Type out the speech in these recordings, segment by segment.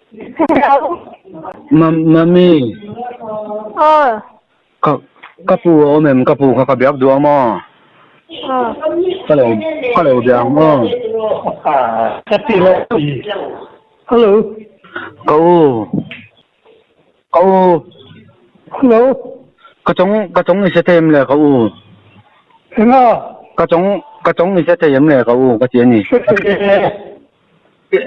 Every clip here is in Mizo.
Hello. Mami. Aw. Ka ka pu a awm em? Ka pu kha ka biak duh ang maw? Aw. Ka lo ka lo bia ang maw? Ka ti lo. Hello. Ka u. Ka u. Hello. Ka chawng ka chawng i hre thei em le ka u? Enga? Ka chawng ka chawng i hre thei em le ka u ka ti a ni. Hre thei e.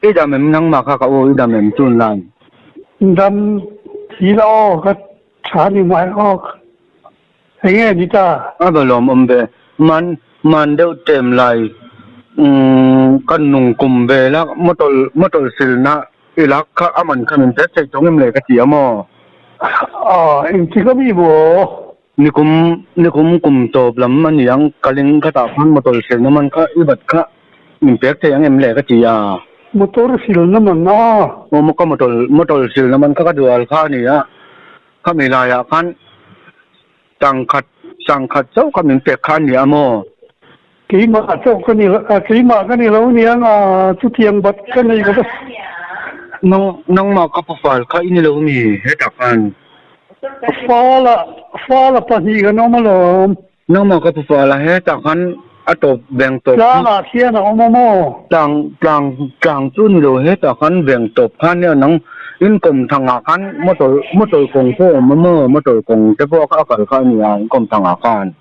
I dam em nangmah kha ka u i dam em tun lai? Dam thi la aw ka tha ni mai aw enge ni ta? A va lawm awm ve man man deuh tem lai umm ka nung kum ve la motor motor silna i lak kha a man kha min pek thei tawng em le ka ti a maw? Aw engtik a mi maw? Nikum nikum kum tawp lam a ni ang, ka ling khatah khan motor silna man kha i bat kha min pek thei ang em le ka ti a. Motor silna man a? Aw maw ka motor motor silna man kha ka dual kha a ni a, khami laiah khan sangkhat sangkhat chauh kha min pek kha a ni a maw? Keimah chauh ka ni keimah ka ni lo aniang a, chutiang bat ka nei ka va. Nang nangmah ka pafal kha i ni lo mi hetah khan? Fala fala pahnih kan awm alawm. Nangmah ka pafal a hetah khan a tawp veng tawp. Tlangah khian a awm a maw? Tlang tlang tlang chu ni lo hetah khan veng tawp khan nia nang inkawm thangah khan motor motor kawng pawh a awm a maw? Motor kawng te pawh a kal kha a nia inkawm thangah khan.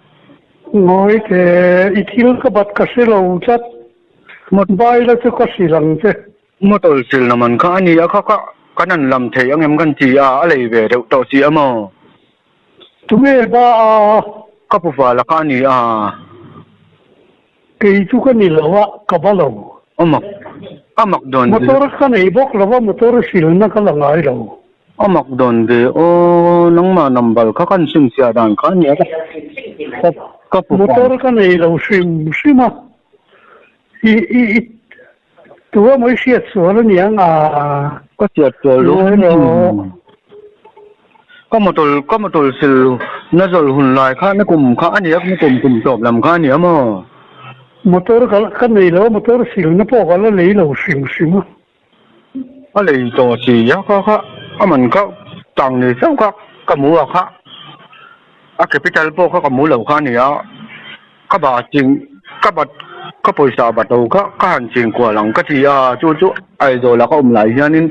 Ngawi teh, i thil ka bat ka hre lo tlat. Baila chu ka hrilh ang che. Motor silna man kha a ni a, kha kha kan han lam thei ang em kan ti a, a lei ve deuh tawh si a maw? Tunge ba a? Ka pu vala kha a ni a. Kei chu ka ni lo a, ka ba lo. A mak, a mak dawn ve. Motor ka nei bawk lo a, motor silna ka la ngai lo. A mak dawn ve aw, nangmah number kha kan chhinchhiah dan kha a nia ka ka pu Motor ka nei lo hrim hrim a, i i i tu emaw i hriat sual a niang a. Ka hriat sual lo ka motor ka motor sil na zawl hun lai kha na kum kha a nia na kum kum tawp lam kha a nia maw? Motor ka ka nei lo a, motor sil na pawh ka la lei lo hrim hrim a. A lei tawh si a kha kha a man kha tang nei chauh kha ka hmu a kha a capital pawh kha ka hmu lo kha a ni a ka ba ching ka bat ka pawisa bat ho kha ka han ching kual ang ka ti a chu chu Aizawl ah ka awm lai hianin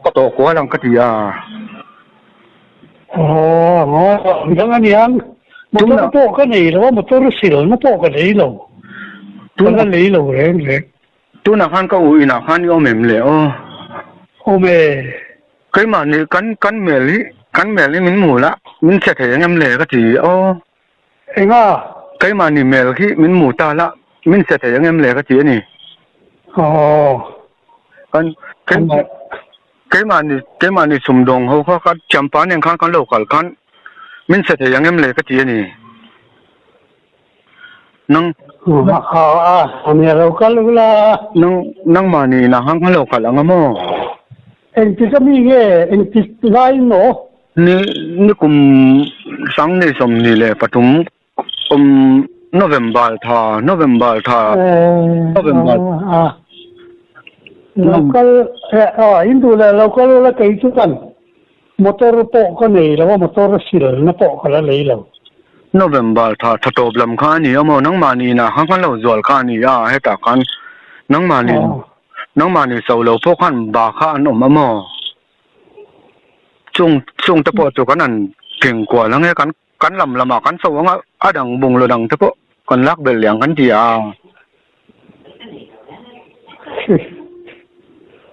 ka tawh kual ang ka ti a. Aw ngawi ang a niang motor pawh ka nei lo a motor silna pawh ka nei lo ka la lei lo reng reng. Tunah khan ka u inah khan i awm em le aw? Awm e. Keimah nih kan kan mel hi kan mel hi min hmu la min che thei ang em le ka ti aw. Enga? Keimah nih mel khi min hmu ta la min che thei ang em le ka ti a ni. Aw. Kan keimah Keimahni keimahni sumdawng ho kha kha champa nen khan kan lo kal khan min che thei ang em le ka ti a ni. Nang A nia lo kal ula. Nang nangmahni inah khan kan lo kal ang a maw? Engtik a mi nge engtik lai maw? Ni ni kum sangni sawmhnih leh pathum Um November tha November tha November Local aw in duh leh local ula kei chu kan motor pawh ka nei lo a motor silna pawh ka la lei lo. November tha tha tawp lam kha a ni a maw nangmahni inah khan kan lo zual kha a ni a hetah khan nangmahni nangmahni so lo pawh khan ba kha an awm a maw chung chung te pawh chu kan han keng kual ang e kan Kan lam lamah kan chho ang a, a dang bunglaw dang te pawh kan lak belh leh ang kan ti a.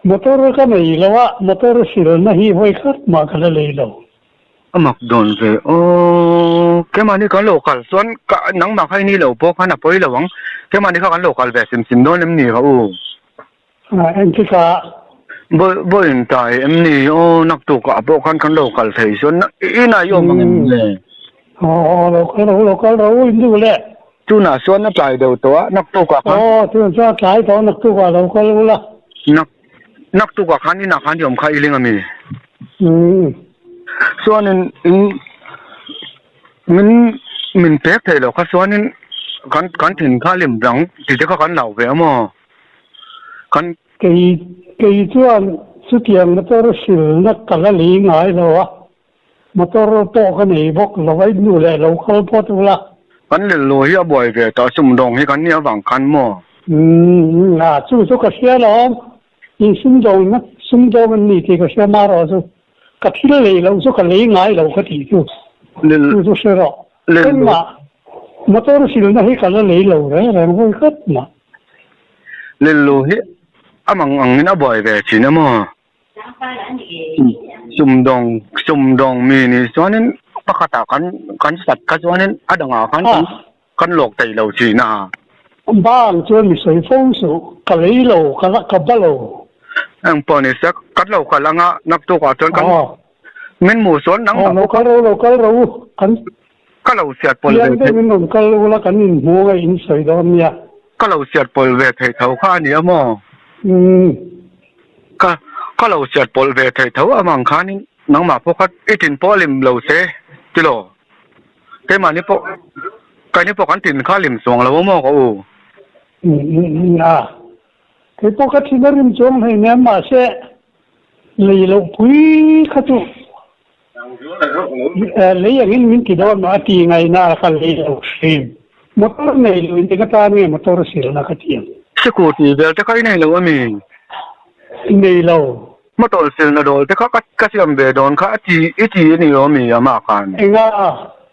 Motor ka nei lo a, motor silna hi vawi khat mah ka la lei lo. A mak dawn ve aw, keimahni kan lo kal chuan ka nangmah kha i ni lo pawh khan a pawi lo ang, keimahni kha kan lo kal ve sim sim dawn em ni ka u? Engtikah? Vawiin tai em ni? Aw, naktukah pawh khan kan lo kal thei chuan inah i awm ang em le? Aw, lo kal ro, lo kal ro in duh le. Tunah chuan a tlai deuh tawh a, naktukah khan. Aw, tunah chuan a tlai tawh a, naktukah lo kal ula. Nak, naktukah khan inah khan i awm kha i ling a mi? Umm. Chuanin in min min pek thei lo kha chuanin kan kan thin kha lim dang tite kha kan lau ve a maw? Kan. Kei kei chuan chutiang motor silna ka la lei ngai lo a, motor pawh ka nei bawk lo a, in nu leh lo kal phawt ula. Kan lello hi a buai ve ta sumdawng hi kan nih avang khan maw? Umm a, chu chu ka hria lo, in sumdawng sumdawng an ni tih ka hria marawh chu ka thil lei loh chu ka lei ngai lo ka tih chu, chu chu hre rawh. Engmah motor silna hi ka la lei lo reng reng vawi khat mah. Lello hi a mang angin a buai ve thin a maw? Sumdawng sumdawng mi nih chuanin pakhatah kan kan sat kha chuanin a dangah khan kan kan lawk thei lo thin a. Bang chuan mi sawi fo suh, ka lei lo, ka la ka ba lo. Engpawh ni se kan lo kal anga naktukah chuan kan Min hmuh chuan nang Aw, lo kal ro, lo kal ro u. Kan Ka lo siat pawl ve Piang deuh in rawn kal ula kan inhmu anga in sawi dawn nia. Ka lo siat pawl ve thei tho kha a ni a maw? Umm. Ka ka lo siat pawl ve thei tho avang khanin nangmah pawh kha i tin pawh a lim lo se tilo. Keimahni pawh keini pawh kan tin kha a lim chuang lo a maw ka u? Umm a. Kei pawh ka thin a rim chuang hlei nen mahse Lei loh pui kha chu lei angin min ti dawn maw a ti ngaihna a ka lei lo hrim. Motor nei lo in eng atan nge motor silna ka ti ang. Scooty vel te kha i nei lo a mi? Nei lo. Motor silna dawl te kha ka siam ve dawn kha a ti i ti a ni lo a mi a mah khan? Enga?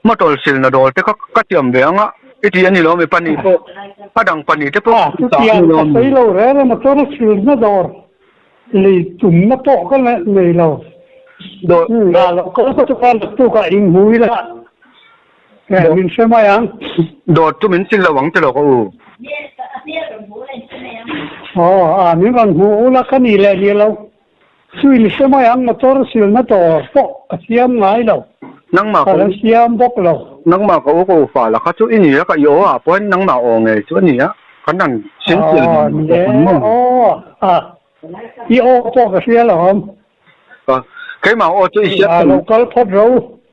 Motor silna dawl te kha ka siam ve anga i ti a ni lo a mi? Pahnih pawh a dang pahnih te pawh A chutiang ka sawi lo reng a motor silna dawr Lei tumna pawh ka nei lo. Nghah loh kal ka chu khan naktukah inhmu ila min hre mai ang. Dawt chu min sil lo ang tilo ka u. Aw a min rawn hmu ula ka ni leh ni lo. Chu in hre mai ang motor silna dawr pawh ka siam ngai lo. Nangmah ka la siam bawk lo. Nangmah ka u ka u fa la kha chu i ni a ka i aw ah pawhin nangmah aw ngei chu a ni a. Kan han sin chian Aw ni e aw a i aw pawh ka hria lo awm. Keimah aw chu i hriat A lo kal phawt ro.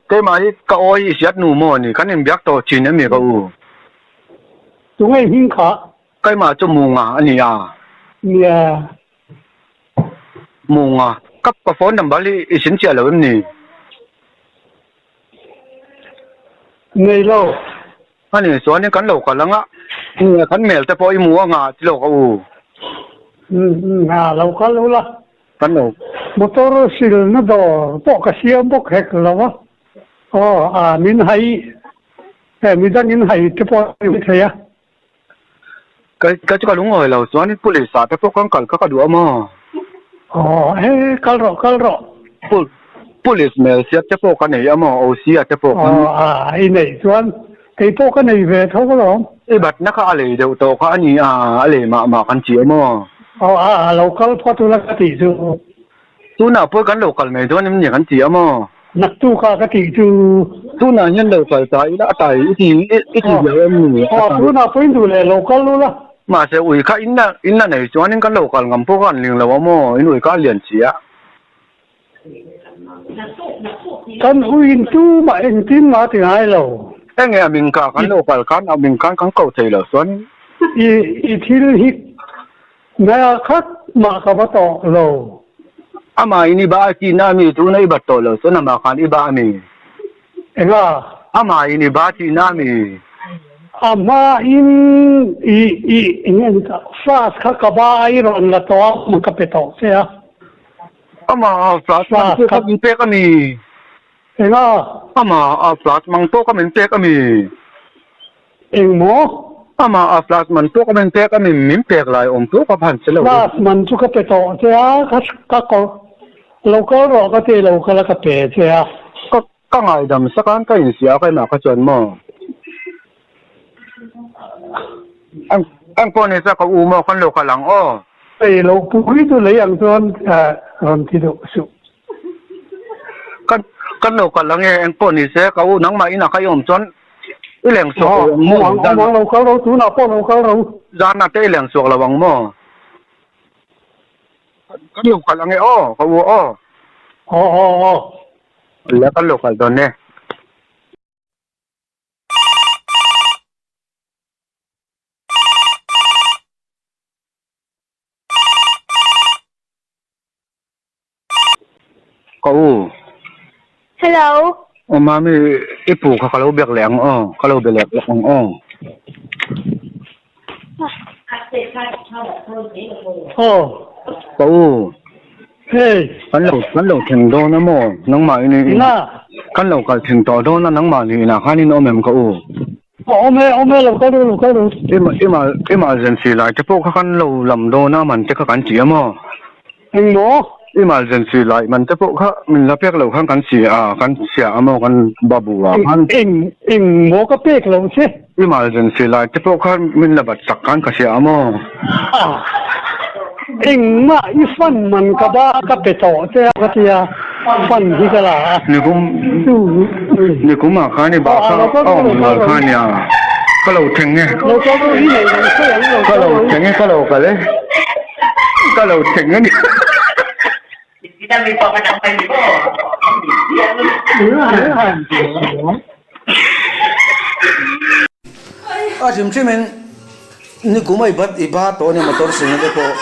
Keimah hi ka aw hi i hriat nu maw ni kan inbiak tawh thin em ni ka u. Tunge i hming kha? Keimah chu Munga a ni a. Nia. Munga. Ka ka phone number hi i sin chiah lo em ni? Nei lo. A ni chuanin kan lo kal anga nge kan mel te pawh i mu anga ti lo ka u. Umm a lo kal ula. Kan lo. Motor silna dawr pawh ka siam bawk hek lo a. Aw a min hai eh midangin hai te pawh a ni thei a. Ka ka chu ka lungawi lo chuanin police ah te pawh kan kal kha ka duh a maw. Aw he kal rawh kal rawh. Pul police hmel siat te pawh ka nei a maw OC ah te pawh kan. Aw a i neih chuan kei pawh ka nei ve tho alawm. I batna kha a lei deuh tawh kha a ni a a lei mah mah kan ti a maw. Aw a a lo kal phawt ula ka tih chu. Tunah pawh kan lo kal mai dawn em ni kan ti a maw? Naktukah ka tih chu. Tunah hian lo kal ta ila a tai i ti i ti viau em ni? Aw tunah pawh in duh leh lo kal ula. Mahse ui kha in la in la nei chuanin kan lo kal ngam pawh kha an ling lo a maw? In ui kha a lian si a. Kan ui in tumah engtin mah ti ngai lo. Enge a ming kha kan lo kal khan a ming khan kan ko thei lo chuan. I i thil hi Ngai khat mah ka va tawh lo. Amah in i ba a tihna a mi? Tuna i bat tawh lo chuan amah khan i ba a mi? Enga? Amah in i ba tihna a mi? Amah in i i enge ni ta flask kha ka ba a i rawn la tawh a ma ka pe tawh che a. Amah a flask man pawh kha min pek a mi? Enga? Amah a flask mang pawh kha min pek a mi? Engmaw? Amah a flash man pawh ka min pek a min min pek lai awm pawh ka phan si lo. Flash man chu ka pe tawh che a, ka ka ko lo kal rawh ka ti lo kal a ka pe che a. Ka ka ngaidam sak a ka insiah a keimah kha chuan maw? Eng eng pawh ni se ka u maw kan lo kal ang aw. Ei lo pui chu lei ang chuan rawn ti duh suh. Kan kan lo kal ang e eng pawh ni se ka u nangmah inah kha i awm chuan i leng suak lo ang maw? Awm ang lo kal ro tunah pawh lo kal ro. Zanah te i leng suak lo ang maw? Kan lo kal ang e aw ka u aw. Aw aw aw. Le kan lo kal dawn e. Ka u. Hello. Aw mami, i pu kha ka lo biak leh ang aw, ka lo be leh lawk ang aw. Aw. Ka u. Hey. Kan lo kan lo thleng dawn a maw nangmah in in Na. kan lo kal thleng tawh dawn a nangmah ni inah khan in awm em ka u. Awm e awm e lo kal ru lo kal ru. Ima ima emergency lai te pawh kha kan lo lam dawn a man te kha kan ti a maw. Engmaw? Emergency lai man te pawh kha min la pek loh khan kan si a kan chhia a maw kan babu ah khan. Eng engmaw ka pek lo che? Emergency lai te pawh kha min la bat sak khan ka hria a maw? Engmah i fan man ka ba ka pe tawh che a ka tia fan hi ka la a. Nikum nikum ah khan i ba kha a awm rual kha nia ka lo thleng e. Ka lo thleng e ka lo kal e. Ka lo thleng a ni. A hrim hrim in ni kum a i bat i ba tawh a nia motor sina te pawh.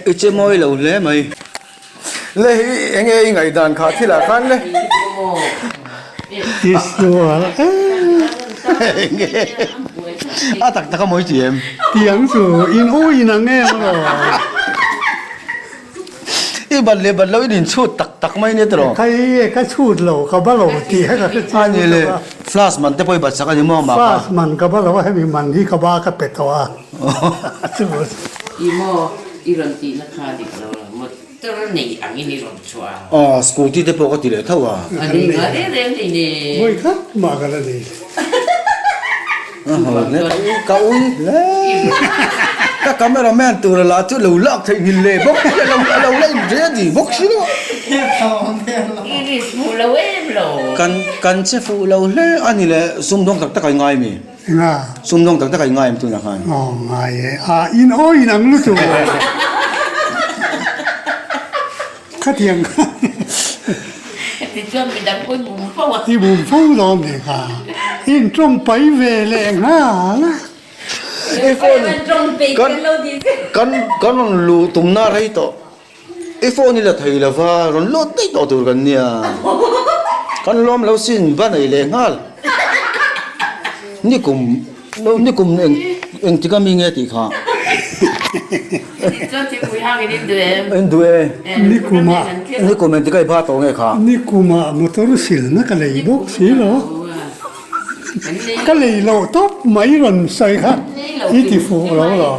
I che mawi lo hle mai. Le hi enge i ngaihdan kha thil ah khan le. A tak tak a mawi chi em? Tiang chu in u in ang em emaw? I bat leh bat lo in inchhut tak tak mai nia tiraw? Ka i ka chhut lo ka ba lo tih kha ka hre chiang A ni le flash man te pawh i bat sak a ni maw mah kha? Flash man ka ba lo a hemi man hi ka ba ka pe tawh a. I maw i rawn tihna kha dik lo la motor nei angin i rawn chhuah a. Aw scooty te pawh ka ti leh tho a. A nei ngai reng reng nei ne. Vawi khat mah ka la nei. Ka ui hle. Ka camera man tur la chu lo lak theih ngil leh bawk si a lo a lo la in ready bawk si lo. I risk fuh lo em lo. Kan kan che fuh lo hle a ni le sumdawng tak tak a ngai mi. Enga? Sumdawng tak tak a ingai em tunah khan? Aw ngai e, a in aw in ang lutuk aw. Khatiang khan. Tichuan midang pawh i bum fo a. I bum fo dawn nih kha. In tawng pai ve leh nghal a. I phone kan kan kan rawn luh tumna rei tawh. I phone i la thei lo va, rawn lut daih tawh tur kan nia. Kan lawm lo sin va nei leh nghal. Nikum nikum engtik a mi nge tih kha. In duh e. Nikuma. Nikum engtik a i ba tawh nge kha. Nikuma motor silna ka lei bawk si lo. Ka lei loh tawp mai rawn sawi kha i ti fuh lo lo.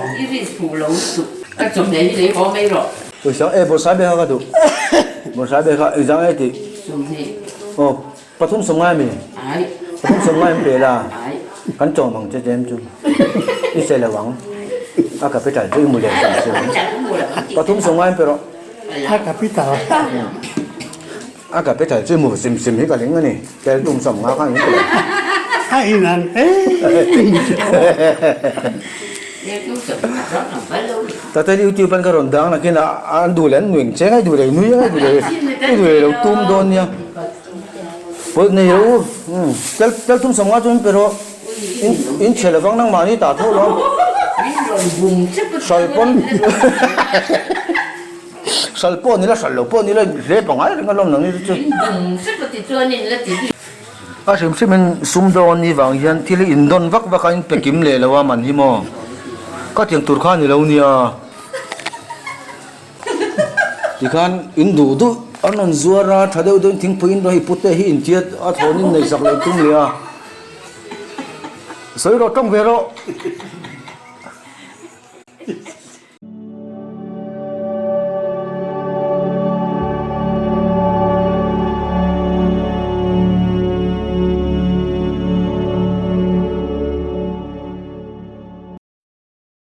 Ka chawhmeh hi lei haw mai rawh. Pawisa e bawrhsai be kha ka duh. Bawrhsai be kha engzang e tih. 20. Aw pathum 90 mi. Ai. Pathum 90 em pe la. Ai. Kan chawm ang che chem chu. I che lo ang. A capital chu i mu leh ang chu. Pathum 90 em pe rawh. A capital. A capital chu i mu sim sim hi ka ling a ni. Tel tum 50 kha in pe lo. A in ang e. Tate YouTube an ka rawn dang nakin a an duh leh an nuih ang che ngai duh leh nui ngai duh leh i duh leh lo tum dawn nia pawih nei rawh u tel tel tum 50 chuan pe rawh in in chhe lovang nangmahni tah tho lo hral pawn hral pawh ni la hral lo pawh ni la hle pangai reng alawm nangni te chu. A hrim hrim in sum dawn ni vang hian thil hi in dawn vak vak a in pe kim leh lo a man hi maw ka tiang tur kha a ni lo nia tikhan in duh duh an rawn zuar a tha deuh deuh in thingpui in rawn hi pute hi in tiat a thawn in nei sak leh tum leh a sawi rawh tawng ve rawh.